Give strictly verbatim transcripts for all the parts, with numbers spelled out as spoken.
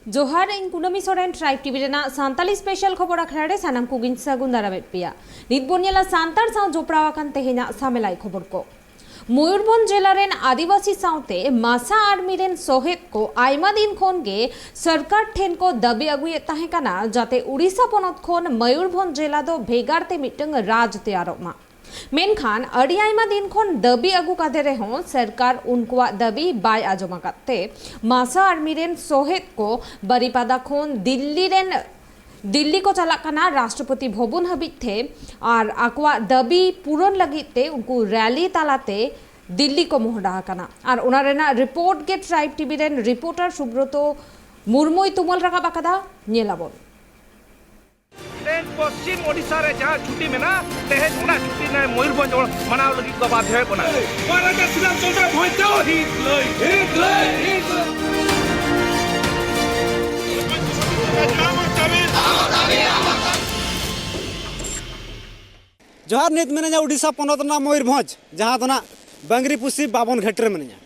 ᱡᱚᱦᱟᱨ, ᱤᱧ ᱠᱩᱱᱟᱹᱢᱤ ᱥᱚᱨᱮᱱ, ᱴᱨᱟᱭᱤᱵᱽ ᱴᱤᱵᱷᱤ ᱨᱮᱱᱟᱜ ᱥᱟᱱᱛᱟᱞᱤ ᱥᱯᱮᱥᱟᱞ ᱠᱷᱚᱵᱚᱨ ᱟᱠᱷᱲᱟ ᱨᱮ ᱥᱟᱱᱟᱢ ᱠᱚᱜᱮᱧ ᱥᱟᱹᱜᱩᱱ ᱫᱟᱨᱟᱢᱮᱫ ᱯᱮᱭᱟ᱾ ᱱᱤᱛ ᱵᱚᱱ ᱧᱮᱞᱟ ᱥᱟᱱᱛᱟᱲ ᱥᱟᱶ ᱡᱚᱯᱲᱟᱣ ᱟᱠᱟᱱ ᱛᱮᱦᱮᱧᱟᱜ ᱥᱟᱢᱮᱞᱟᱭ ᱠᱷᱚᱵᱚᱨ ᱠᱚ᱾ ᱢᱚᱭᱩᱨᱵᱷᱚᱸᱡᱽ ᱡᱮᱞᱟ ᱨᱮᱱ ᱟᱹᱫᱤᱵᱟᱹᱥᱤ ᱥᱟᱶᱛᱮ ᱢᱟᱥᱟ ᱟᱨᱢᱤ ᱨᱮᱱ ᱥᱚᱦᱮᱫ ᱠᱚ ᱟᱭᱢᱟ ᱫᱤᱱ ᱠᱷᱚᱱ ᱜᱮ ᱥᱚᱨᱠᱟᱨ ᱴᱷᱮᱱ ᱠᱚ ᱫᱟᱹᱵᱤ ᱟᱹᱜᱩᱭᱮᱫ ᱛᱟᱦᱮᱸ ᱠᱟᱱᱟ, ᱡᱟᱛᱮ ᱩᱲᱤᱥᱥᱟ ᱯᱚᱱᱚᱛ ᱠᱷᱚᱱ ᱢᱚᱭᱩᱨᱵᱷᱚᱸᱡᱽ ᱡᱮᱞᱟ ᱫᱚ ᱵᱷᱮᱜᱟᱨ ᱛᱮ ᱢᱤᱫᱴᱟᱝ ᱨᱟᱡᱽ ᱛᱮᱭᱟᱨᱚᱜ ᱢᱟ᱾ ᱢᱮᱱᱠᱷᱟᱱ ᱟᱹᱰᱤ ᱟᱭᱢᱟ ᱫᱤᱱ ᱠᱷᱚᱱ ᱫᱟᱹᱵᱤ ᱟᱹᱜᱩ ᱠᱟᱛᱮ ᱨᱮᱦᱚᱸ ᱥᱚᱨᱠᱟᱨ ᱩᱱᱠᱩᱣᱟᱜ ᱫᱟᱹᱵᱤ ᱵᱟᱭ ᱟᱸᱡᱚᱢ ᱟᱠᱟᱫ ᱛᱮ ᱢᱟᱥᱟ ᱟᱨᱢᱤ ᱨᱮᱱ ᱥᱚᱦᱮᱫ ᱠᱚ ᱵᱟᱨᱤᱯᱟᱫᱟ ᱠᱷᱚᱱ ᱫᱤᱞᱞᱤ ᱨᱮᱱ, ᱫᱤᱞᱞᱤ ᱠᱚ ᱪᱟᱞᱟᱜ ᱠᱟᱱᱟ ᱨᱟᱥᱴᱨᱚᱯᱚᱛᱤ ᱵᱷᱚᱵᱚᱱ ᱦᱟᱹᱵᱤᱡ ᱛᱮ, ᱟᱨ ᱟᱠᱚᱣᱟᱜ ᱫᱟᱹᱵᱤ ᱯᱩᱨᱚᱱ ᱞᱟᱹᱜᱤᱫ ᱛᱮ ᱩᱱᱠᱩ ᱨᱮᱞᱤ ᱛᱟᱞᱟᱛᱮ ᱫᱤᱞᱞᱤ ᱠᱚ ᱢᱚᱦᱰᱟ ᱟᱠᱟᱱᱟ᱾ ᱟᱨ ᱚᱱᱟ ᱨᱮᱱᱟᱜ ᱨᱤᱯᱳᱨᱴ ᱜᱮ ᱴᱨᱟᱭᱤᱵᱽ ᱴᱤᱵᱷᱤ ᱨᱮᱱ ᱨᱤᱯᱳᱨᱴᱟᱨ ᱥᱩᱵᱨᱚᱛᱚ ᱢᱩᱨᱢᱩᱭ ᱛᱩᱢᱟᱹᱞ ᱨᱟᱠᱟᱵ ᱟᱠᱟᱫᱟ, ᱧᱮᱞ ᱟᱵᱚᱱ᱾ ᱛᱮᱦᱮᱧ ᱯᱚᱥᱪᱤᱢ ᱳᱰᱤᱥᱟ ᱨᱮ ᱡᱟᱦᱟᱸ ᱪᱷᱩᱴᱤ ᱢᱮᱱᱟᱜᱼᱟ, ᱛᱮᱦᱮᱧ ᱚᱱᱟ ᱪᱷᱩᱴᱤ ᱱᱚᱜᱼᱚᱭ ᱢᱚᱭᱩᱨᱵᱷᱚᱸᱡᱽ ᱢᱟᱱᱟᱣ ᱞᱟᱹᱜᱤᱫ ᱠᱚ ᱵᱟᱫᱷᱭᱚᱭᱮᱫ ᱵᱚᱱᱟ᱾ ᱢᱟᱨᱟᱝ ᱥᱤᱞᱟᱢ ᱥᱚᱨᱠᱟᱨ ᱵᱷᱚᱸᱡᱽ ᱫᱚ ᱦᱤᱴ ᱞᱟᱹᱭ, ᱦᱤᱴ ᱞᱟᱹᱭ, ᱦᱤᱴ ᱞᱟᱹᱭ᱾ ᱡᱚᱦᱟᱨ, ᱱᱤᱛ ᱢᱤᱱᱟᱹᱧᱟ ᱩᱰᱤᱥᱟ ᱯᱚᱱᱚᱛ ᱨᱮᱱᱟᱜ ᱢᱚᱭᱩᱨᱵᱷᱚᱸᱡᱽ, ᱡᱟᱦᱟᱸ ᱫᱚ ᱱᱟᱜ ᱵᱟᱝᱨᱤ ᱯᱩᱥᱤ ᱵᱟᱵᱚᱱ ᱜᱷᱟᱴ ᱨᱮ ᱢᱤᱱᱟᱹᱧᱟ᱾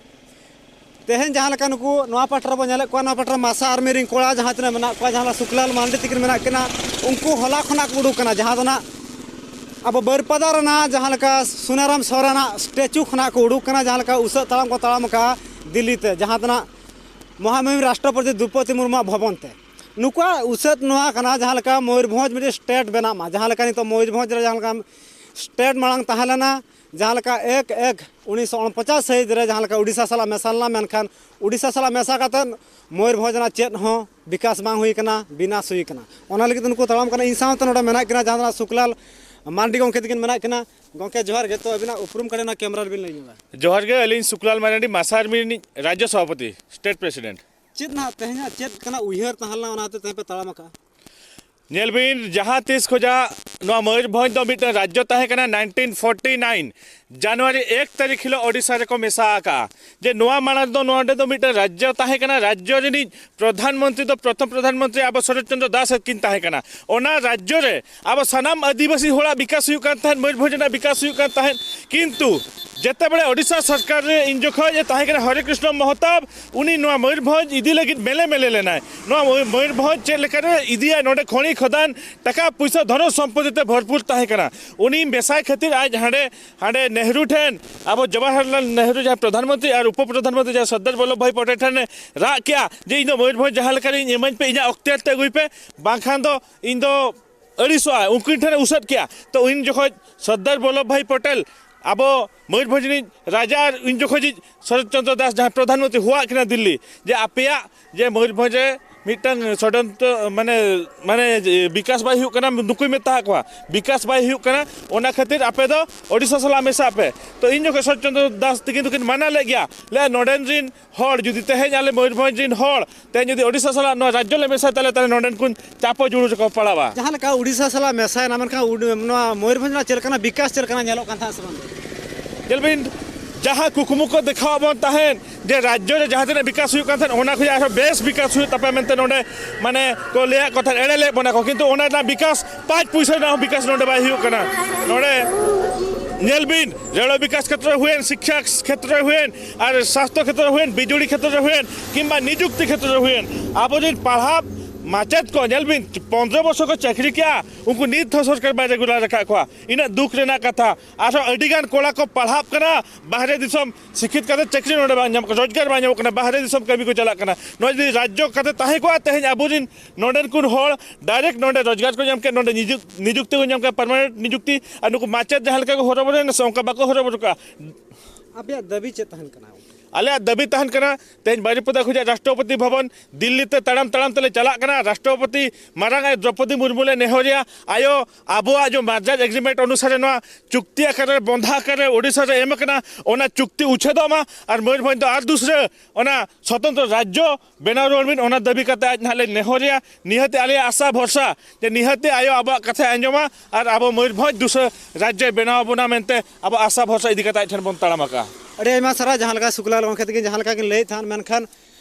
ᱛᱮᱦᱮᱧ ᱡᱟᱦᱟᱸ ᱞᱮᱠᱟ ᱱᱩᱠᱩ ᱱᱚᱣᱟ ᱯᱟᱦᱴᱟ ᱨᱮᱵᱚᱱ ᱧᱮᱞᱮᱫ ᱠᱚᱣᱟ, ᱱᱚᱣᱟ ᱯᱟᱦᱴᱟ ᱨᱮ ᱢᱟᱥᱟ ᱟᱨᱢᱤ ᱨᱮᱱ ᱠᱚᱲᱟ ᱡᱟᱦᱟᱸ ᱛᱤᱱᱟᱹᱜ ᱢᱮᱱᱟᱜ ᱠᱚᱣᱟ, ᱡᱟᱦᱟᱸ ᱞᱮᱠᱟ ᱥᱩᱠᱞᱟᱞ ᱢᱟᱱᱰᱤ ᱛᱤᱠᱤᱱ ᱢᱮᱱᱟᱜ ᱠᱤᱱᱟ, ᱩᱱᱠᱩ ᱦᱚᱞᱟ ᱠᱷᱚᱱᱟᱜ ᱠᱚ ᱩᱰᱩᱠ ᱠᱟᱱᱟ, ᱡᱟᱦᱟᱸ ᱫᱚ ᱱᱟᱜ ᱟᱵᱚ ᱵᱟᱹᱨᱯᱟᱫᱟ ᱨᱮᱱᱟᱜ ᱡᱟᱦᱟᱸ ᱞᱮᱠᱟ ᱥᱩᱱᱟᱨᱟᱢ ᱥᱚᱨᱮᱱᱟᱜ ᱥᱴᱮᱪᱩ ᱠᱷᱚᱱᱟᱜ ᱠᱚ ᱩᱰᱩᱠ ᱠᱟᱱᱟ, ᱡᱟᱦᱟᱸ ᱞᱮᱠᱟ ᱩᱥᱟᱹᱫ ᱛᱟᱲᱟᱢ ᱠᱚ ᱛᱟᱲᱟᱢ ᱟᱠᱟᱫᱼᱟ ᱫᱤᱞᱞᱤ ᱛᱮ, ᱡᱟᱦᱟᱸ ᱫᱚ ᱱᱟᱜ ᱢᱚᱦᱟᱢᱚᱦᱤᱢ ᱨᱟᱥᱴᱨᱚᱯᱚᱛᱤ ᱫᱨᱳᱯᱚᱫᱤ ᱢᱩᱨᱢᱩᱣᱟᱜ ᱵᱷᱚᱵᱚᱱ ᱛᱮ᱾ ᱱᱩᱠᱩᱣᱟᱜ ᱩᱥᱟᱹᱫ ᱱᱚᱣᱟ ᱠᱟᱱᱟ, ᱡᱟᱦᱟᱸ ᱞᱮᱠᱟ ᱢᱚᱭᱩᱨᱵᱷᱚᱸᱡᱽ ᱢᱤᱫᱴᱤᱡ ᱥᱴᱮᱴ ᱵᱮᱱᱟᱜ ᱢᱟ, ᱡᱟᱦᱟᱸ ᱞᱮᱠᱟ ᱱᱤᱛᱚᱜ ᱢᱚᱭᱩᱨᱵᱷᱚᱸᱡᱽ ᱨᱮ ᱡᱟᱦᱟᱸ ᱞᱮᱠᱟ ᱥᱴᱮᱴ ᱢᱟᱲᱟᱝ ᱛᱟᱦᱮᱸ ᱞᱮᱱᱟ, ᱡᱟᱦᱟᱸ ᱞᱮᱠᱟ ᱮᱠ ᱮᱠ ᱩᱱᱤᱥᱥᱚ ᱩᱱᱯᱚᱪᱟᱥ ᱥᱟᱹᱦᱤᱛ ᱨᱮ ᱡᱟᱦᱟᱸ ᱞᱮᱠᱟ ᱩᱰᱤᱥᱟ ᱥᱟᱞᱟᱜ ᱢᱮᱥᱟ ᱞᱮᱱᱟ, ᱢᱮᱱᱠᱷᱟᱱ ᱩᱰᱤᱥᱟ ᱥᱟᱞᱟᱜ ᱢᱮᱥᱟ ᱠᱟᱛᱮᱫ ᱢᱚᱭᱩᱨᱵᱷᱚᱸᱡᱽ ᱨᱮᱱᱟᱜ ᱪᱮᱫ ᱦᱚᱸ ᱵᱤᱠᱟᱥ ᱵᱟᱝ ᱦᱩᱭ ᱠᱟᱱᱟ, ᱵᱤᱱᱟᱥ ᱦᱩᱭ ᱠᱟᱱᱟ᱾ ᱚᱱᱟ ᱞᱟᱹᱜᱤᱫ ᱱᱩᱠᱩ ᱛᱟᱲᱟᱢ ᱠᱟᱱᱟ᱾ ᱤᱧ ᱥᱟᱶᱛᱮ ᱱᱚᱰᱮ ᱢᱮᱱᱟᱜ ᱠᱤᱱᱟ ᱡᱟᱦᱟᱸ ᱫᱚ ᱥᱩᱠᱞᱟᱞ ᱢᱟᱱᱰᱤ ᱜᱚᱢᱠᱮ ᱛᱟᱹᱠᱤᱱ ᱢᱮᱱᱟᱜ ᱠᱤᱱᱟ᱾ ᱜᱚᱢᱠᱮ ᱡᱚᱦᱟᱨ ᱜᱮ, ᱛᱚ ᱟᱹᱵᱤᱱᱟᱜ ᱩᱯᱨᱩᱢ ᱠᱟᱹᱴᱤᱡ ᱚᱱᱟ ᱠᱮᱢᱨᱟ ᱨᱮᱵᱤᱱ ᱞᱟᱹᱭ ᱧᱚᱜᱟ᱾ ᱡᱚᱦᱟᱨ ᱜᱮ, ᱟᱹᱞᱤᱧ ᱥᱩᱠᱞᱟᱞ ᱢᱟᱨᱟᱱᱰᱤ, ᱢᱟᱥᱟ ᱟᱨᱢᱤ ᱨᱤᱱᱤᱡ ᱨᱟᱡᱽᱡᱚ ᱥᱚᱵᱷᱟᱯᱚᱛᱤ, ᱥᱴᱮᱴ ᱯᱨᱮᱥᱤᱰᱮᱱᱴ᱾ ᱪᱮᱫ ᱱᱟᱦᱟᱜ ᱛᱮᱦᱮᱧᱟᱜ ᱪᱮᱫ ᱠᱟᱱᱟ ᱩᱭᱦᱟᱹᱨ ᱛᱟᱦᱮᱸ ᱞᱮᱱᱟ, ᱚᱱᱟ ᱦᱚᱛᱮᱡ ᱛᱮ ᱛᱮᱦᱮᱧ ᱯᱮ ᱛᱟᱲᱟᱢ ᱟᱠᱟᱫᱼᱟ? ᱧᱮᱞ ᱵᱤᱱ, ᱡᱟᱦᱟᱸ ᱛᱤᱥ ᱠᱷᱚᱱᱟᱜ ᱱᱚᱣᱟ ᱢᱚᱭᱩᱨᱵᱷᱚᱸᱡᱽ ᱫᱚ ᱢᱤᱫᱴᱟᱝ ᱨᱟᱡᱽᱡᱚ ᱛᱟᱦᱮᱸ ᱠᱟᱱᱟ, ᱱᱟᱭᱤᱱᱴᱤᱱ ᱯᱷᱳᱨᱴᱤ ᱱᱟᱭᱤᱱ, ᱡᱟᱱᱩᱣᱟᱨᱤ ᱮᱠ ᱛᱟᱹᱨᱤᱠᱷ ᱦᱤᱞᱳᱜ ᱳᱰᱤᱥᱟ ᱨᱮᱠᱚ ᱢᱮᱥᱟ ᱟᱠᱟᱜᱼᱟ᱾ ᱡᱮ ᱱᱚᱣᱟ ᱢᱟᱲᱟᱝ ᱫᱚ ᱱᱚᱰᱮ ᱫᱚ ᱢᱤᱫᱴᱟᱝ ᱨᱟᱡᱽᱡᱚ ᱛᱟᱦᱮᱸ ᱠᱟᱱᱟ, ᱨᱟᱡᱽᱡᱚ ᱨᱤᱱᱤᱡ ᱯᱨᱚᱫᱷᱟᱱ ᱢᱚᱱᱛᱨᱤ ᱫᱚ, ᱯᱨᱚᱛᱷᱚᱢ ᱯᱨᱚᱫᱷᱟᱱ ᱢᱚᱱᱛᱨᱤ ᱟᱵᱚ ᱥᱚᱨᱚᱛ ᱪᱚᱱᱫᱨᱚ ᱫᱟᱥ ᱠᱤᱱ ᱛᱟᱦᱮᱸ ᱠᱟᱱᱟ᱾ ᱚᱱᱟ ᱨᱟᱡᱽᱡᱚ ᱨᱮ ᱟᱵᱚ ᱥᱟᱱᱟᱢ ᱟᱹᱫᱤᱵᱟᱹᱥᱤ ᱦᱚᱲᱟᱜ ᱵᱤᱠᱟᱥ ᱦᱩᱭᱩᱜ ᱠᱟᱱ ᱛᱟᱦᱮᱸᱫ, ᱢᱚᱭᱩᱨᱵᱷᱚᱸᱡᱽ ᱨᱮᱱᱟᱜ ᱵᱤᱠᱟᱥ ᱦᱩᱭᱩᱜ ᱠᱟᱱ ᱛᱟᱦᱮᱸᱫ᱾ ᱠᱤᱱᱛᱩ ᱡᱮᱛᱮ ᱵᱮᱲᱮ ᱳᱰᱤᱥᱟ ᱥᱚᱨᱠᱟᱨ ᱨᱮ ᱤᱧ ᱡᱚᱠᱷᱚᱡ ᱮ ᱛᱟᱦᱮᱸ ᱠᱟᱱᱟ ᱦᱚᱨᱮ ᱠᱨᱤᱥᱱᱚ ᱢᱚᱦᱚᱛᱟᱵ, ᱩᱱᱤ ᱱᱚᱣᱟ ᱢᱚᱭᱩᱨᱵᱷᱚᱸᱡᱽ ᱤᱫᱤ ᱞᱟᱹᱜᱤᱫ ᱢᱮᱞᱮ ᱢᱮᱞᱮ ᱞᱮᱱᱟᱭ᱾ ᱱᱚᱣᱟ ᱢᱚᱭᱩᱨᱵᱷᱚᱸᱡᱽ ᱪᱮᱫ ᱞᱮᱠᱟᱨᱮ ᱤᱫᱤᱭᱟ, ᱱᱚᱰᱮ ᱠᱷᱚᱱᱤ ᱠᱷᱚᱫᱟᱱ, ᱴᱟᱠᱟ ᱯᱩᱭᱥᱟᱹ ᱫᱷᱚᱱᱚ ᱥᱚᱢᱯᱚᱛᱤ ᱛᱮ ᱵᱷᱚᱨᱯᱩᱨ ᱛᱟᱦᱮᱸ ᱠᱟᱱᱟ᱾ ᱩᱱᱤ ᱢᱮᱥᱟᱭ ᱠᱷᱟᱹᱛᱤᱨ ᱟᱡ ᱦᱟᱸᱰᱮ ᱦᱟᱸᱰᱮ ᱱᱮᱦᱨᱩ ᱴᱷᱮᱱ, ᱟᱵᱚ ᱡᱚᱣᱟᱦᱚᱨᱞᱟᱞ ᱱᱮᱦᱨᱩ ᱡᱟᱦᱟᱸᱭ ᱯᱨᱚᱫᱷᱟᱱ ᱢᱚᱱᱛᱨᱤ ᱟᱨ ᱩᱯᱚ ᱯᱨᱚᱫᱷᱟᱱ ᱢᱚᱱᱛᱨᱤ ᱡᱟᱦᱟᱸᱭ ᱥᱚᱨᱫᱟᱨ ᱵᱚᱞᱞᱚᱵᱷ ᱵᱷᱟᱭ ᱯᱚᱴᱮᱞ ᱴᱷᱮᱱᱮ ᱨᱟᱜ ᱠᱮᱜᱼᱟ ᱡᱮ, "ᱤᱧ ᱫᱚ ᱢᱚᱭᱩᱨᱵᱷᱚᱸᱡᱽ ᱡᱟᱦᱟᱸ ᱞᱮᱠᱟᱨᱤᱧ ᱤᱢᱟᱹᱧ ᱯᱮ, ᱤᱧᱟᱹᱜ ᱚᱠᱛᱤᱭᱟᱨ ᱛᱮ ᱟᱹᱜᱩᱭ ᱯᱮ, ᱵᱟᱝᱠᱷᱟᱱ ᱫᱚ ᱤᱧ ᱫᱚ ᱟᱹᱲᱤᱥᱚᱜᱼᱟ", ᱩᱱᱠᱤᱱ ᱴᱷᱮᱱᱮ ᱩᱥᱟᱹᱫ ᱠᱮᱜᱼᱟ᱾ ᱛᱚ ᱩᱱ ᱡᱚᱠᱷᱚᱡ ᱥᱚᱨᱫᱟᱨ ᱵᱚᱞᱞᱚᱵᱷ ᱵᱷᱟᱭ ᱯᱚᱴᱮᱞ ᱟᱵᱚ ᱢᱚᱭᱩᱨᱵᱷᱚᱸᱡᱽ ᱨᱤᱱᱤᱡ ᱨᱟᱡᱟ ᱟᱨ ᱩᱱ ᱡᱚᱠᱷᱚᱡᱤᱡ ᱥᱚᱨᱚᱛ ᱪᱚᱱᱫᱨᱚ ᱫᱟᱥ ᱡᱟᱦᱟᱸᱭ ᱯᱨᱚᱫᱷᱟᱱ ᱢᱚᱱᱛᱨᱤ ᱦᱚᱦᱚᱣᱟᱫ ᱠᱤᱱᱟ ᱫᱤᱞᱞᱤ ᱡᱮ, "ᱟᱯᱮᱭᱟᱜ ᱡᱮ ᱢᱚᱭᱩᱨᱵᱷᱚᱸᱡᱽ ᱨᱮ ᱢᱤᱫᱴᱟᱝ ᱥᱚᱰᱚᱱᱛᱚ ᱢᱟᱱᱮ ᱢᱟᱱᱮ ᱵᱤᱠᱟᱥ ᱵᱟᱭ ᱦᱩᱭᱩᱜ ᱠᱟᱱᱟ", ᱱᱩᱠᱩᱭ ᱢᱮᱛᱟ ᱠᱚᱣᱟ, "ᱵᱤᱠᱟᱥ ᱵᱟᱭ ᱦᱩᱭᱩᱜ ᱠᱟᱱᱟ, ᱚᱱᱟ ᱠᱷᱟᱹᱛᱤᱨ ᱟᱯᱮ ᱫᱚ ᱳᱰᱤᱥᱟ ᱥᱟᱞᱟᱜ ᱢᱮᱥᱟᱜ ᱯᱮ᱾" ᱛᱚ ᱤᱧ ᱡᱚᱠᱷᱚᱱ ᱥᱚᱨᱚᱛ ᱪᱚᱱᱫᱨᱚ ᱫᱟᱥ ᱛᱟᱹᱠᱤᱱ ᱫᱚᱠᱤᱱ ᱢᱟᱱᱟ ᱞᱮᱫ ᱜᱮᱭᱟ, ᱞᱟᱹᱭᱟ, "ᱱᱚᱰᱮᱱ ᱨᱤᱱ ᱦᱚᱲ ᱡᱩᱫᱤ ᱛᱮᱦᱮᱧ ᱟᱞᱮ ᱢᱚᱭᱩᱨᱵᱷᱚᱸᱡᱽ ᱨᱤᱱ ᱦᱚᱲ ᱛᱮᱦᱮᱧ ᱡᱩᱫᱤ ᱳᱰᱤᱥᱟ ᱥᱟᱞᱟᱜ ᱱᱚᱣᱟ ᱨᱟᱡᱽᱡᱚ ᱞᱮ ᱢᱮᱥᱟᱭ ᱛᱟᱞᱮ, ᱛᱟᱦᱞᱮ ᱱᱚᱰᱮᱱ ᱠᱚ ᱪᱟᱯᱚ ᱡᱩᱲᱩ ᱨᱮᱠᱚ ᱯᱟᱲᱟᱣᱟ᱾" ᱡᱟᱦᱟᱸ ᱞᱮᱠᱟ ᱳᱰᱤᱥᱟ ᱥᱟᱞᱟᱜ ᱢᱮᱥᱟᱭᱮᱱᱟ, ᱢᱮᱱᱠᱷᱟᱱ ᱩᱰ-, ᱱᱚᱣᱟ ᱢᱚᱭᱩᱨᱵᱷᱚᱸᱡᱽ ᱨᱮᱱᱟᱜ ᱪᱮᱫ ᱞᱮᱠᱟᱱᱟᱜ ᱵᱤᱠᱟᱥ ᱪᱮᱫ ᱞᱮᱠᱟᱱᱟᱜ ᱧᱮᱞᱚᱜ ᱠᱟᱱ ᱛᱟᱦᱮᱸᱫ ᱥᱮ ᱵᱟᱝ? ᱧᱮᱞ ᱵᱤᱱ, ᱡᱟᱦᱟᱸ ᱠᱩᱠᱢᱩ ᱠᱚ ᱫᱮᱠᱷᱟᱣᱟᱫ ᱵᱚᱱ ᱛᱟᱦᱮᱸᱫ ᱡᱮ ᱨᱟᱡᱽᱡᱚ ᱨᱮ ᱡᱟᱦᱟᱸ ᱛᱤᱱᱟᱹᱜ ᱵᱤᱠᱟᱥ ᱦᱩᱭᱩᱜ ᱠᱟᱱ ᱛᱟᱦᱮᱸᱫ, ᱚᱱᱟ ᱠᱷᱚᱱᱟᱜ ᱟᱨᱦᱚᱸ ᱵᱮᱥ ᱵᱤᱠᱟᱥ ᱦᱩᱭᱩᱜ ᱛᱟᱯᱮᱭᱟ ᱢᱮᱱᱛᱮ ᱱᱚᱰᱮ ᱢᱟᱱᱮ ᱠᱚ ᱞᱟᱹᱭᱟᱫ ᱠᱚ ᱛᱟᱦᱮᱸᱫ, ᱮᱲᱮ ᱞᱮᱫ ᱵᱚᱱᱟ ᱠᱚ, ᱠᱤᱱᱛᱩ ᱚᱱᱟ ᱨᱮᱱᱟᱜ ᱵᱤᱠᱟᱥ ᱯᱟᱸᱪ ᱯᱩᱭᱥᱟᱹ ᱨᱮᱱᱟᱜ ᱦᱚᱸ ᱵᱤᱠᱟᱥ ᱱᱚᱰᱮ ᱵᱟᱭ ᱦᱩᱭᱩᱜ ᱠᱟᱱᱟ᱾ ᱱᱚᱰᱮ ᱧᱮᱞ ᱵᱤᱱ, ᱨᱮᱞ ᱵᱤᱠᱟᱥ ᱠᱷᱮᱛᱨᱚ ᱨᱮ ᱦᱩᱭᱮᱱ, ᱥᱤᱠᱠᱷᱟ ᱠᱷᱮᱛᱨᱚ ᱨᱮ ᱦᱩᱭᱮᱱ, ᱟᱨ ᱥᱟᱥᱛᱷᱚ ᱠᱷᱮᱛᱨᱚ ᱨᱮ ᱦᱩᱭᱮᱱ, ᱵᱤᱡᱽᱞᱤ ᱠᱷᱮᱛᱨᱚ ᱨᱮ ᱦᱩᱭᱮᱱ, ᱠᱤᱝᱵᱟ ᱱᱤᱡᱩᱠᱛᱤ ᱠᱷᱮᱛᱨᱚ ᱨᱮ ᱦᱩᱭᱮᱱ, ᱟᱵᱚᱨᱮᱱ ᱯᱟᱲᱦᱟᱣ ᱢᱟᱪᱮᱫ ᱠᱚ ᱧᱮᱞ ᱵᱤᱱ, ᱯᱚᱱᱫᱽᱨᱚ ᱵᱚᱪᱷᱚᱨ ᱠᱚ ᱪᱟᱹᱠᱨᱤ ᱠᱮᱜᱼᱟ, ᱩᱱᱠᱩ ᱱᱤᱛ ᱦᱚᱸ ᱥᱚᱨᱠᱟᱨ ᱵᱟᱭ ᱨᱮᱜᱩᱞᱟᱨ ᱟᱠᱟᱫ ᱠᱚᱣᱟ᱾ ᱤᱱᱟᱹᱜ ᱫᱩᱠ ᱨᱮᱱᱟᱜ ᱠᱟᱛᱷᱟ᱾ ᱟᱨᱦᱚᱸ ᱟᱹᱰᱤᱜᱟᱱ ᱠᱚᱲᱟ ᱠᱚ ᱯᱟᱲᱦᱟᱜ ᱠᱟᱱᱟ ᱵᱟᱦᱨᱮ ᱫᱤᱥᱚᱢ, ᱥᱤᱠᱠᱷᱤᱛ ᱠᱟᱛᱮ ᱪᱟᱹᱠᱨᱤ ᱱᱚᱰᱮ ᱵᱟᱝ ᱧᱟᱢᱚᱜ ᱠᱟᱱᱟ, ᱨᱳᱡᱽᱜᱟᱨ ᱵᱟᱝ ᱧᱟᱢᱚᱜ ᱠᱟᱱᱟ, ᱵᱟᱦᱨᱮ ᱫᱤᱥᱚᱢ ᱠᱟᱹᱢᱤ ᱠᱚ ᱪᱟᱞᱟᱜ ᱠᱟᱱᱟ᱾ ᱱᱚᱣᱟ ᱡᱩᱫᱤ ᱨᱟᱡᱽᱡᱚ ᱠᱟᱛᱮ ᱛᱟᱦᱮᱸ ᱠᱚᱜᱼᱟ, ᱛᱮᱦᱮᱧ ᱟᱵᱚᱨᱮᱱ ᱱᱚᱰᱮᱱ ᱠᱚ ᱦᱚᱲ ᱰᱟᱭᱨᱮᱠᱴ ᱱᱚᱰᱮ ᱨᱳᱡᱽᱜᱟᱨ ᱠᱚ ᱧᱟᱢ ᱠᱮᱭᱟ, ᱱᱚᱰᱮ ᱱᱤᱡᱩᱠ-, ᱱᱤᱡᱩᱠᱛᱤ ᱠᱚ ᱧᱟᱢ ᱠᱮᱭᱟ, ᱯᱟᱨᱢᱟᱱᱮᱱᱴ ᱱᱤᱡᱩᱠᱛᱤ᱾ ᱟᱨ ᱱᱩᱠᱩ ᱢᱟᱪᱮᱫ ᱡᱟᱦᱟᱸ ᱞᱮᱠᱟ ᱠᱚ ᱦᱚᱨᱚᱵᱚᱨᱚᱭᱮᱱᱟ ᱥᱮ, ᱚᱱᱠᱟ ᱵᱟᱠᱚ ᱦᱚᱨᱚᱵᱚᱨᱚ ᱠᱚᱜᱼᱟ᱾ ᱟᱯᱮᱭᱟᱜ ᱫᱟᱹᱵᱤ ᱪᱮᱫ ᱛᱟᱦᱮᱱ ᱠᱟᱱᱟ? ᱟᱞᱮᱭᱟᱜ ᱫᱟᱹᱵᱤ ᱛᱟᱦᱮᱱ ᱠᱟᱱᱟ, ᱛᱮᱦᱮᱧ ᱵᱟᱨᱤᱯᱚᱫᱟ ᱠᱷᱚᱱᱟᱜ ᱨᱟᱥᱴᱨᱚᱯᱚᱛᱤ ᱵᱷᱚᱵᱚᱱ ᱫᱤᱞᱞᱤ ᱛᱮ ᱛᱟᱲᱟᱢ ᱛᱟᱲᱟᱢ ᱛᱮᱞᱮ ᱪᱟᱞᱟᱜ ᱠᱟᱱᱟ᱾ ᱨᱟᱥᱴᱨᱚᱯᱚᱛᱤ ᱢᱟᱨᱟᱝ ᱟᱭᱳ ᱫᱨᱚᱯᱚᱫᱤ ᱢᱩᱨᱢᱩ ᱞᱮ ᱱᱮᱦᱚᱨᱮᱭᱟ, ᱟᱭᱳ, ᱟᱵᱚᱣᱟᱜ ᱡᱮ ᱢᱟᱨᱡᱟᱡ ᱮᱜᱽᱨᱤᱢᱮᱱᱴ ᱚᱱᱩᱥᱟᱨᱮ ᱱᱚᱣᱟ ᱪᱩᱠᱛᱤ ᱟᱠᱟᱨ ᱨᱮ, ᱵᱚᱱᱫᱷᱟ ᱟᱠᱟᱨ ᱨᱮ ᱳᱰᱤᱥᱟ ᱨᱮ ᱮᱢ ᱟᱠᱟᱱᱟ, ᱚᱱᱟ ᱪᱩᱠᱛᱤ ᱩᱪᱷᱮᱫᱚᱜ ᱢᱟ ᱟᱨ ᱢᱚᱭᱩᱨᱵᱷᱚᱸᱡᱽ ᱫᱚ ᱟᱨ ᱫᱩᱥᱨᱟᱹ ᱚᱱᱟ ᱥᱚᱛᱚᱱᱛᱨᱚ ᱨᱟᱡᱽᱡᱚ ᱵᱮᱱᱟᱣ ᱨᱩᱣᱟᱹᱲ ᱵᱤᱱ, ᱚᱱᱟ ᱫᱟᱹᱵᱤ ᱠᱟᱛᱮ ᱟᱡ ᱱᱟᱦᱟᱜ ᱞᱮ ᱱᱮᱦᱚᱨᱮᱭᱟ᱾ ᱱᱤᱦᱟᱹᱛ ᱟᱞᱮᱭᱟᱜ ᱟᱥᱟ ᱵᱷᱚᱨᱥᱟ ᱡᱮ ᱱᱤᱦᱟᱹᱛ ᱟᱭᱳ ᱟᱵᱚᱣᱟᱜ ᱠᱟᱛᱷᱟᱭ ᱟᱸᱡᱚᱢᱟ ᱟᱨ ᱟᱵᱚ ᱢᱚᱭᱩᱨᱵᱷᱚᱸᱡᱽ ᱫᱩᱥᱨᱟᱹ ᱨᱟᱡᱽᱡᱚᱭ ᱵᱮᱱᱟᱣ ᱟᱵᱚᱱᱟ ᱢᱮᱱᱛᱮ ᱟᱵᱚ ᱟᱥᱟ ᱵᱷᱚᱨᱥᱟ ᱤᱫᱤ ᱠᱟᱛᱮ ᱟᱡ ᱴᱷᱮᱱ ᱵᱚᱱ ᱛᱟᱲᱟᱢ ᱟᱠᱟᱜᱼᱟ᱾ ᱟᱹᱰᱤ ᱟᱭᱢᱟ ᱥᱟᱨᱦᱟᱣ᱾ ᱡᱟᱦᱟᱸ ᱞᱮᱠᱟ ᱥᱩᱠᱞᱟᱞ ᱜᱚᱢᱠᱮ ᱛᱟᱹᱠᱤᱱ ᱡᱟᱦᱟᱸ ᱞᱮᱠᱟ ᱠᱤᱱ ᱞᱟᱹᱭᱮᱫ ᱛᱟᱦᱮᱸᱫ, ᱢᱮᱱᱠᱷᱟᱱ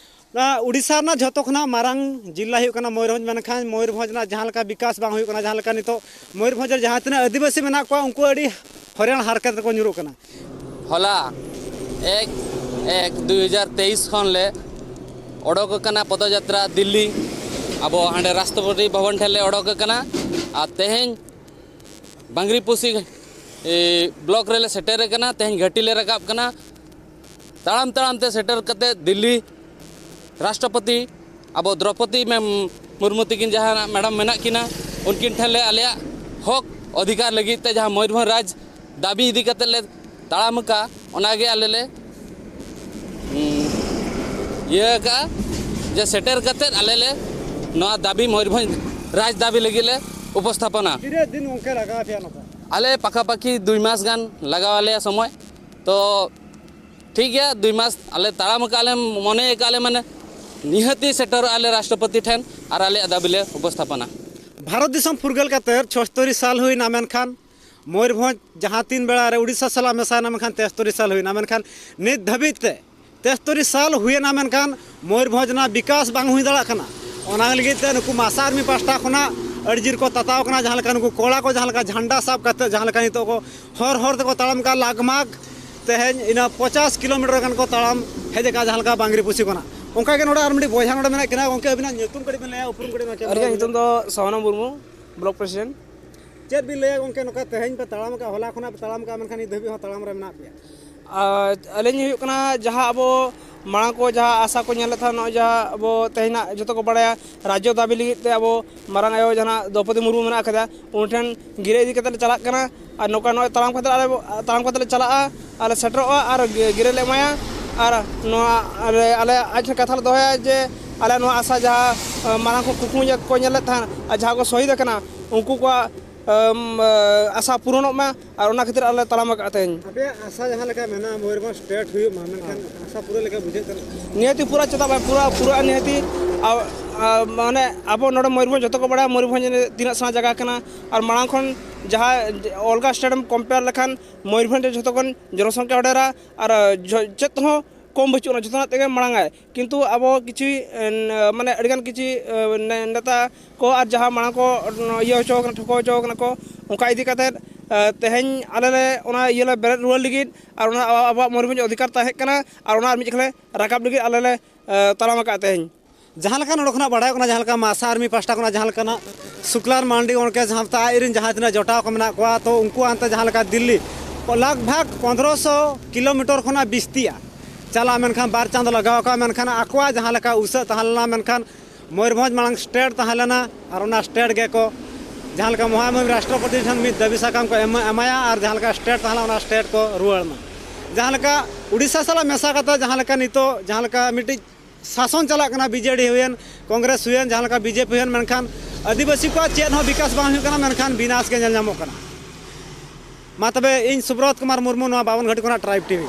ᱱᱚᱣᱟ ᱩᱰᱤᱥᱟ ᱨᱮᱱᱟᱜ ᱡᱷᱚᱛᱚ ᱠᱷᱚᱱᱟᱜ ᱢᱟᱨᱟᱝ ᱡᱤᱞᱟ ᱦᱩᱭᱩᱜ ᱠᱟᱱᱟ ᱢᱚᱭᱩᱨᱵᱷᱚᱸᱡᱽ, ᱢᱮᱱᱠᱷᱟᱱ ᱢᱚᱭᱩᱨᱵᱷᱚᱸᱡᱽ ᱨᱮᱱᱟᱜ ᱡᱟᱦᱟᱸ ᱞᱮᱠᱟ ᱵᱤᱠᱟᱥ ᱵᱟᱝ ᱦᱩᱭᱩᱜ ᱠᱟᱱᱟ, ᱡᱟᱦᱟᱸ ᱞᱮᱠᱟ ᱱᱤᱛᱚᱜ ᱢᱚᱭᱩᱨᱵᱷᱚᱸᱡᱽ ᱨᱮ ᱡᱟᱦᱟᱸ ᱛᱤᱱᱟᱹᱜ ᱟᱹᱫᱤᱵᱟᱹᱥᱤ ᱢᱮᱱᱟᱜ ᱠᱚᱣᱟ, ᱩᱱᱠᱩ ᱟᱹᱰᱤ ᱦᱚᱭᱨᱟᱱ ᱦᱟᱨᱠᱮᱛ ᱨᱮᱠᱚ ᱧᱩᱨᱩᱜ ᱠᱟᱱᱟ᱾ ᱦᱚᱞᱟ ᱮᱠ ᱮᱠ ᱫᱩᱭ ᱦᱟᱡᱟᱨ ᱛᱮᱭᱤᱥ ᱠᱷᱚᱱ ᱞᱮ ᱚᱰᱚᱠ ᱟᱠᱟᱱᱟ ᱯᱚᱫᱚᱡᱟᱛᱨᱟ ᱫᱤᱞᱞᱤ, ᱟᱵᱚ ᱦᱟᱸᱰᱮ ᱨᱟᱥᱴᱨᱚᱯᱚᱛᱤ ᱵᱷᱚᱵᱚᱱ ᱴᱷᱮᱱ ᱞᱮ ᱚᱰᱚᱠ ᱟᱠᱟᱱᱟ᱾ ᱟᱨ ᱛᱮᱦᱮᱧ ᱵᱟᱝᱨᱤᱯᱚᱥᱤ, ᱮ, ᱵᱞᱚᱠ ᱨᱮᱞᱮ ᱥᱮᱴᱮᱨ ᱟᱠᱟᱱᱟ᱾ ᱛᱮᱦᱮᱧ ᱜᱷᱟᱹᱴᱤ ᱞᱮ ᱨᱟᱠᱟᱵ ᱠᱟᱱᱟ᱾ ᱛᱟᱲᱟᱢ ᱛᱟᱲᱟᱢ ᱛᱮ ᱥᱮᱴᱮᱨ ᱠᱟᱛᱮ ᱫᱤᱞᱞᱤ ᱨᱟᱥᱴᱨᱚᱯᱚᱛᱤ ᱟᱵᱚ ᱫᱨᱚᱯᱚᱫᱤ ᱢᱮᱢ-, ᱢᱩᱨᱢᱩ ᱛᱟᱹᱠᱤᱱ ᱡᱟᱦᱟᱸ ᱢᱮᱰᱟᱢ ᱢᱮᱱᱟᱜ ᱠᱤᱱᱟ, ᱩᱱᱠᱤᱱ ᱴᱷᱮᱱ ᱞᱮ ᱟᱞᱮᱭᱟᱜ ᱦᱚᱠ ᱚᱫᱷᱤᱠᱟᱨ ᱞᱟᱹᱜᱤᱫ ᱛᱮ ᱡᱟᱦᱟᱸ ᱢᱚᱭᱩᱨᱵᱷᱚᱸᱡᱽ ᱨᱟᱡᱽ ᱫᱟᱹᱵᱤ ᱤᱫᱤ ᱠᱟᱛᱮ ᱞᱮ ᱛᱟᱲᱟᱢ ᱟᱠᱟᱫᱼᱟ, ᱚᱱᱟᱜᱮ ᱟᱞᱮ ᱞᱮ, ᱩᱸ, ᱤᱭᱟᱹ ᱟᱠᱟᱫᱼᱟ ᱡᱮ ᱥᱮᱴᱮᱨ ᱠᱟᱛᱮ ᱟᱞᱮ ᱞᱮ ᱱᱚᱣᱟ ᱫᱟᱹᱵᱤ ᱢᱚᱭᱩᱨᱵᱷᱚᱸᱡᱽ ᱨᱟᱡᱽ ᱫᱟᱹᱵᱤ ᱞᱟᱹᱜᱤᱫ ᱞᱮ ᱩᱯᱚᱥᱛᱷᱟᱯᱚᱱᱟ᱾ ᱛᱤᱱᱟᱹᱜ ᱫᱤᱱ ᱜᱚᱢᱠᱮ ᱞᱟᱜᱟᱣ ᱟᱯᱮᱭᱟ ᱱᱚᱝᱠᱟ? ᱟᱞᱮ ᱯᱟᱠᱟᱯᱟᱠᱤ ᱫᱩᱭ ᱢᱟᱥ ᱜᱟᱱ ᱞᱟᱜᱟᱣ ᱟᱞᱮᱭᱟ ᱥᱚᱢᱚᱭ᱾ ᱛᱚ ᱴᱷᱤᱠ ᱜᱮᱭᱟ, ᱫᱩᱭ ᱢᱟᱥ ᱟᱞᱮ ᱛᱟᱲᱟᱢ ᱟᱠᱟᱫ ᱞᱮ, ᱢᱚᱱᱮ ᱟᱠᱟᱫ ᱞᱮ, ᱢᱟᱱᱮ ᱱᱤᱦᱟᱹᱛᱤ ᱥᱮᱴᱮᱨᱚᱜᱼᱟ ᱞᱮ ᱨᱟᱥᱴᱨᱚᱯᱚᱛᱤ ᱴᱷᱮᱱ ᱟᱨ ᱟᱞᱮᱭᱟᱜ ᱫᱟᱹᱵᱤ ᱞᱮ ᱩᱯᱚᱥᱛᱷᱟᱯᱚᱱᱟ᱾ ᱵᱷᱟᱨᱚᱛ ᱫᱤᱥᱚᱢ ᱯᱷᱩᱨᱜᱟᱹᱞ ᱠᱟᱛᱮ ᱪᱷᱚᱥᱛᱚᱨᱤ ᱥᱟᱞ ᱦᱩᱭᱱᱟ, ᱢᱮᱱᱠᱷᱟᱱ ᱢᱚᱭᱩᱨᱵᱷᱚᱸᱡᱽ ᱡᱟᱦᱟᱸ ᱛᱤᱱ ᱵᱮᱲᱟ ᱨᱮ ᱩᱰᱤᱥᱟ ᱥᱟᱞᱟᱜ ᱢᱮᱥᱟᱭᱮᱱᱟ, ᱢᱮᱱᱠᱷᱟᱱ ᱛᱮᱥᱛᱚᱨᱤ ᱥᱟᱞ ᱦᱩᱭᱱᱟ, ᱢᱮᱱᱠᱷᱟᱱ ᱱᱤᱛ ᱫᱷᱟᱹᱵᱤᱡ ᱛᱮ ᱛᱮᱥᱛᱚᱨᱤ ᱥᱟᱞ ᱦᱩᱭᱮᱱᱟ, ᱢᱮᱱᱠᱷᱟᱱ ᱢᱚᱭᱩᱨᱵᱷᱚᱸᱡᱽ ᱨᱮᱱᱟᱜ ᱵᱤᱠᱟᱥ ᱵᱟᱝ ᱦᱩᱭ ᱫᱟᱲᱮᱭᱟᱜ ᱠᱟᱱᱟ᱾ ᱚᱱᱟ ᱞᱟᱹᱜᱤᱫ ᱛᱮ ᱱᱩᱠᱩ ᱢᱟᱥᱟ ᱟᱨᱢᱤ ᱯᱟᱥᱴᱟ ᱠᱷᱚᱱᱟᱜ ᱟᱹᱰᱤ ᱡᱳᱨ ᱠᱚ ᱛᱟᱛᱟᱣ ᱠᱟᱱᱟ᱾ ᱡᱟᱦᱟᱸ ᱞᱮᱠᱟ ᱱᱩᱠᱩ ᱠᱚᱲᱟ ᱠᱚ ᱡᱟᱦᱟᱸ ᱞᱮᱠᱟ ᱡᱷᱟᱱᱰᱟ ᱥᱟᱵ ᱠᱟᱛᱮ ᱡᱟᱦᱟᱸ ᱞᱮᱠᱟ ᱱᱤᱛᱚᱜ ᱠᱚ ᱦᱚᱨ ᱦᱚᱨ ᱛᱮᱠᱚ ᱛᱟᱲᱟᱢ ᱠᱟᱜᱼᱟ, ᱞᱟᱜᱽ ᱢᱟᱜᱽ ᱛᱮᱦᱮᱧ ᱤᱱᱟᱹ ᱯᱚᱪᱟᱥ ᱠᱤᱞᱳᱢᱤᱴᱟᱨ ᱜᱟᱱ ᱠᱚ ᱛᱟᱲᱟᱢ ᱦᱮᱡ ᱟᱠᱟᱫᱼᱟ, ᱡᱟᱦᱟᱸ ᱞᱮᱠᱟ ᱵᱟᱝᱨᱤ ᱯᱩᱥᱤ ᱠᱷᱚᱱᱟᱜ᱾ ᱚᱱᱠᱟ ᱜᱮ ᱱᱚᱰᱮ ᱟᱨ ᱢᱤᱫᱴᱤᱡ ᱵᱚᱭᱦᱟ ᱱᱚᱰᱮ ᱢᱮᱱᱟᱜ ᱠᱤᱱᱟ᱾ ᱜᱚᱢᱠᱮ, ᱟᱹᱵᱤᱱᱟᱜ ᱧᱩᱛᱩᱢ ᱠᱟᱹᱴᱤᱡ ᱵᱤᱱ ᱞᱟᱹᱭᱟ, ᱩᱯᱨᱩᱢ ᱠᱟᱹᱴᱤᱡ ᱵᱤᱱ ᱞᱟᱹᱭᱟ᱾ ᱟᱹᱞᱤᱧᱟᱜ ᱧᱩᱛᱩᱢ ᱫᱚ ᱥᱚᱣᱱᱟᱢ ᱢᱩᱨᱢᱩ, ᱵᱞᱚᱠ ᱯᱨᱮᱥᱤᱰᱮᱱᱴ᱾ ᱪᱮᱫ ᱵᱤᱱ ᱞᱟᱹᱭᱟ ᱜᱚᱢᱠᱮ, ᱱᱚᱝᱠᱟ ᱛᱮᱦᱮᱧ ᱯᱮ ᱛᱟᱲᱟᱢ ᱠᱟᱜᱼᱟ, ᱦᱚᱞᱟ ᱠᱷᱚᱱᱟᱜ ᱯᱮ ᱛᱟᱲᱟᱢ ᱠᱟᱜᱼᱟ, ᱢᱮᱱᱠᱷᱟᱱ ᱱᱤᱛ ᱫᱷᱟᱹᱵᱤᱡ ᱦᱚᱸ ᱛᱟᱲᱟᱢ ᱨᱮ ᱢᱮᱱᱟᱜ ᱯᱮᱭᱟ? ᱟᱨ ᱟᱹᱞᱤᱧ ᱦᱩᱭᱩᱜ ᱠᱟᱱᱟ, ᱡᱟᱦᱟᱸ ᱟᱵᱚ ᱢᱟᱲᱟᱝ ᱠᱚ ᱡᱟᱦᱟᱸ ᱟᱥᱟ ᱠᱚ ᱧᱮᱞᱮᱫ ᱛᱟᱦᱮᱸᱫ, ᱱᱚᱜᱼᱚᱭ ᱡᱟᱦᱟᱸ ᱟᱵᱚ ᱛᱮᱦᱮᱧᱟᱜ ᱡᱚᱛᱚ ᱠᱚ ᱵᱟᱲᱟᱭᱟ, ᱨᱟᱡᱽᱡᱚ ᱫᱟᱹᱵᱤ ᱞᱟᱹᱜᱤᱫ ᱛᱮ ᱟᱵᱚ ᱢᱟᱨᱟᱝ ᱟᱭᱳ ᱡᱟᱦᱟᱸ ᱫᱨᱚᱯᱚᱫᱤ ᱢᱩᱨᱢᱩ ᱢᱮᱱᱟᱜ ᱟᱠᱟᱫᱟ, ᱩᱱᱤ ᱴᱷᱮᱱ ᱜᱤᱨᱟᱹ ᱤᱫᱤ ᱠᱟᱛᱮ ᱞᱮ ᱪᱟᱞᱟᱜ ᱠᱟᱱᱟ᱾ ᱟᱨ ᱱᱚᱝᱠᱟ ᱱᱚᱜᱼᱚᱭ ᱛᱟᱲᱟᱢ ᱠᱟᱛᱮ ᱟᱞᱮ, ᱛᱟᱲᱟᱢ ᱠᱟᱛᱮ ᱞᱮ ᱪᱟᱞᱟᱜᱼᱟ ᱟᱨ ᱞᱮ ᱥᱮᱴᱮᱨᱚᱜᱼᱟ ᱟᱨ ᱜᱤ-, ᱜᱤᱨᱟᱹ ᱞᱮ ᱮᱢᱟᱭᱟ᱾ ᱟᱨ ᱱᱚᱣᱟ ᱟᱞᱮ ᱟᱞᱮ ᱟᱡ ᱴᱷᱮᱱ ᱠᱟᱛᱷᱟ ᱞᱮ ᱫᱚᱦᱚᱭᱟ ᱡᱮ ᱟᱞᱮ ᱱᱚᱣᱟ ᱟᱥᱟ ᱡᱟᱦᱟᱸ ᱢᱟᱨᱟᱝ ᱠᱷᱚᱱ ᱠᱩᱠᱢᱩ ᱠᱚ ᱧᱮᱞ ᱞᱮᱫ ᱛᱟᱦᱮᱸᱫ ᱟᱨ ᱡᱟᱦᱟᱸ ᱠᱚ ᱥᱚᱦᱤᱫ ᱟᱠᱟᱱᱟ ᱩᱱᱠᱩ ᱠᱚᱣᱟᱜ ᱟᱥᱟ ᱯᱩᱨᱚᱱᱚᱜ ᱢᱟ᱾ ᱟᱨ ᱚᱱᱟ ᱠᱷᱟᱹᱛᱤᱨ ᱟᱞᱮ ᱛᱟᱲᱟᱢ ᱟᱠᱟᱫ ᱛᱮᱦᱮᱧ᱾ ᱟᱯᱮᱭᱟᱜ ᱟᱥᱟ ᱡᱟᱦᱟᱸ ᱞᱮᱠᱟ ᱢᱮᱱᱟᱜᱼᱟ ᱢᱚᱭᱩᱨᱵᱷᱚᱸᱡᱽ ᱥᱴᱮᱴ ᱦᱩᱭᱩᱜ ᱢᱟ, ᱢᱮᱱᱠᱷᱟᱱ ᱟᱥᱟ ᱯᱩᱨᱟᱹ ᱞᱮᱠᱟ ᱵᱩᱡᱷᱟᱹᱜ ᱠᱟᱱᱟ? ᱱᱤᱦᱟᱹᱛᱤ ᱯᱩᱨᱟᱹ ᱪᱮᱫᱟᱜ ᱵᱟᱝ ᱯᱩᱨᱟᱹ ᱯᱩᱨᱟᱹᱜᱼᱟ ᱱᱤᱦᱟᱹᱛᱤ᱾ ᱟᱨ, ᱟᱨ, ᱢᱟᱱᱮ ᱟᱵᱚ ᱱᱚᱰᱮ ᱢᱚᱭᱩᱨᱵᱷᱚᱸᱡᱽ ᱡᱚᱛᱚ ᱠᱚ ᱵᱟᱲᱟᱭᱟ ᱢᱚᱭᱩᱨᱵᱷᱚᱸᱡᱽ ᱨᱮ ᱛᱤᱱᱟᱹᱜ ᱥᱮᱬᱟ ᱡᱟᱭᱜᱟ ᱠᱟᱱᱟ᱾ ᱟᱨ ᱢᱟᱲᱟᱝ ᱠᱷᱚᱱ ᱡᱟᱦᱟᱸ ᱚᱞᱜᱟ ᱥᱴᱮᱴ ᱮᱢ ᱠᱚᱢᱯᱮᱭᱟᱨ ᱞᱮᱠᱷᱟᱱ ᱢᱚᱭᱩᱨᱵᱷᱚᱸᱡᱽ ᱨᱮ ᱡᱷᱚᱛᱚ ᱠᱷᱚᱱ ᱡᱚᱱᱚᱥᱚᱝᱠᱷᱟ ᱰᱷᱮᱨᱟ᱾ ᱟᱨ ᱡᱷᱚ- ᱪᱮᱫ ᱦᱚᱸ ᱠᱚᱢ ᱵᱟᱹᱪᱩᱜ ᱟᱱᱟ, ᱡᱷᱚᱛᱚᱱᱟᱜ ᱛᱮᱜᱮ ᱢᱟᱲᱟᱝ ᱟᱭ᱾ ᱠᱤᱱᱛᱩ ᱟᱵᱚ ᱠᱤᱪᱷᱩ ᱮᱱ, ᱢᱟᱱᱮ ᱟᱹᱰᱤᱜᱟᱱ ᱠᱤᱪᱷᱩ ᱮ, ᱱᱮ- ᱱᱮᱛᱟ ᱠᱚ ᱟᱨ ᱡᱟᱦᱟᱸ ᱢᱟᱲᱟᱝ ᱠᱚ ᱤᱭᱟᱹ ᱦᱚᱪᱚ ᱠᱟᱱᱟ, ᱴᱷᱚᱠᱟᱣ ᱦᱚᱪᱚ ᱠᱟᱱᱟ ᱠᱚ, ᱚᱱᱠᱟ ᱤᱫᱤ ᱠᱟᱛᱮᱫ ᱮ, ᱛᱮᱦᱮᱧ ᱟᱞᱮ ᱞᱮ ᱚᱱᱟ ᱤᱭᱟᱹ ᱞᱮ ᱵᱮᱨᱮᱫ ᱨᱩᱣᱟᱹᱲ ᱞᱟᱹᱜᱤᱫ ᱟᱨ ᱚᱱᱟ ᱟᱵᱚ- ᱟᱵᱚᱣᱟᱜ ᱢᱚᱭᱩᱨᱵᱷᱚᱸᱡᱽ ᱚᱫᱷᱤᱠᱟᱨ ᱛᱟᱦᱮᱸ ᱠᱟᱱᱟ ᱟᱨ ᱚᱱᱟ ᱟᱨ ᱢᱤᱫ ᱡᱚᱠᱷᱟ ᱞᱮ ᱨᱟᱠᱟᱵ ᱞᱟᱹᱜᱤᱫ ᱟᱞᱮ ᱞᱮ ᱮ, ᱛᱟᱲᱟᱢ ᱟᱠᱟᱫ ᱛᱮᱦᱮᱧ᱾ ᱡᱟᱦᱟᱸ ᱞᱮᱠᱟ ᱱᱚᱰᱮ ᱠᱷᱚᱱᱟᱜ ᱵᱟᱲᱟᱭᱚᱜ ᱠᱟᱱᱟ, ᱡᱟᱦᱟᱸ ᱞᱮᱠᱟ ᱢᱟᱥᱟ ᱟᱨᱢᱤ ᱯᱟᱦᱴᱟ ᱠᱷᱚᱱᱟᱜ ᱡᱟᱦᱟᱸ ᱞᱮᱠᱟᱱᱟᱜ ᱥᱩᱠᱞᱟᱞ ᱢᱟᱱᱰᱤ ᱜᱚᱢᱠᱮ ᱥᱟᱶᱛᱮ ᱟᱡ ᱨᱮᱱ ᱡᱟᱦᱟᱸ ᱛᱤᱱᱟᱹᱜ ᱡᱚᱴᱟᱣ ᱠᱚ ᱢᱮᱱᱟᱜ ᱠᱚᱣᱟ, ᱛᱚ ᱩᱱᱠᱩ ᱟᱱᱛᱮ ᱡᱟᱦᱟᱸ ᱞᱮᱠᱟ ᱫᱤᱞᱞᱤ ᱞᱟᱜᱽ ᱵᱷᱟᱜᱽ ᱯᱚᱱᱫᱽᱨᱚᱥᱚ ᱠᱤᱞᱳᱢᱤᱴᱟᱨ ᱠᱷᱚᱱᱟᱜ ᱵᱤᱥᱛᱤᱜᱼᱟ ᱪᱟᱞᱟᱜ, ᱢᱮᱱᱠᱷᱟᱱ ᱵᱟᱨ ᱪᱟᱸᱫᱚ ᱞᱟᱜᱟᱣ ᱟᱠᱟᱫᱼᱟ, ᱢᱮᱱᱠᱷᱟᱱ ᱟᱠᱚᱣᱟᱜ ᱡᱟᱦᱟᱸ ᱞᱮᱠᱟ ᱩᱥᱟᱹᱫ ᱛᱟᱦᱮᱸ ᱞᱮᱱᱟ, ᱢᱮᱱᱠᱷᱟᱱ ᱢᱚᱭᱩᱨᱵᱷᱚᱸᱡᱽ ᱢᱟᱲᱟᱝ ᱥᱴᱮᱴ ᱛᱟᱦᱮᱸ ᱞᱮᱱᱟ ᱟᱨ ᱚᱱᱟ ᱥᱴᱮᱴ ᱜᱮᱠᱚ ᱡᱟᱦᱟᱸ ᱞᱮᱠᱟ ᱢᱚᱦᱟᱢᱚᱦᱤᱢ ᱨᱟᱥᱴᱨᱚᱯᱚᱛᱤ ᱴᱷᱮᱱ ᱢᱤᱫ ᱫᱟᱹᱵᱤ ᱥᱟᱠᱟᱢ ᱠᱚ ᱮᱢ- ᱮᱢᱟᱭᱟ ᱟᱨ ᱡᱟᱦᱟᱸ ᱞᱮᱠᱟ ᱥᱴᱮᱴ ᱛᱟᱦᱮᱸ ᱞᱮᱱᱟ ᱚᱱᱟ ᱥᱴᱮᱴ ᱠᱚ ᱨᱩᱣᱟᱹᱲ ᱢᱟ᱾ ᱡᱟᱦᱟᱸ ᱞᱮᱠᱟ ᱩᱲᱤᱥᱥᱟ ᱥᱟᱞᱟᱜ ᱢᱮᱥᱟ ᱠᱟᱛᱮ ᱡᱟᱦᱟᱸ ᱞᱮᱠᱟ ᱱᱤᱛᱚᱜ ᱡᱟᱦᱟᱸ ᱞᱮᱠᱟ ᱢᱤᱫᱴᱤᱡ ᱥᱟᱥᱚᱱ ᱪᱟᱞᱟᱜ ᱠᱟᱱᱟ, ᱵᱤᱡᱮᱰᱤ ᱦᱩᱭᱮᱱ, ᱠᱚᱝᱜᱨᱮᱥ ᱦᱩᱭᱮᱱ, ᱡᱟᱦᱟᱸ ᱞᱮᱠᱟ ᱵᱤᱡᱮᱯᱤ ᱦᱩᱭᱮᱱ, ᱢᱮᱱᱠᱷᱟᱱ ᱟᱹᱫᱤᱵᱟᱹᱥᱤ ᱠᱚᱣᱟᱜ ᱪᱮᱫ ᱦᱚᱸ ᱵᱤᱠᱟᱥ ᱵᱟᱝ ᱦᱩᱭᱩᱜ ᱠᱟᱱᱟ, ᱢᱮᱱᱠᱷᱟᱱ ᱵᱤᱱᱟᱥ ᱜᱮ ᱧᱮᱞ ᱧᱟᱢᱚᱜ ᱠᱟᱱᱟ᱾ ᱢᱟ ᱛᱚᱵᱮ, ᱤᱧ ᱥᱩᱵᱨᱚᱛ ᱠᱩᱢᱟᱨ ᱢᱩᱨᱢᱩ, ᱱᱚᱣᱟ ᱵᱟᱵᱚᱱ ᱜᱷᱟᱴᱤ ᱠᱷᱚᱱᱟᱜ ᱴᱨᱟᱭᱤᱵᱽ ᱴᱤᱵᱷᱤ᱾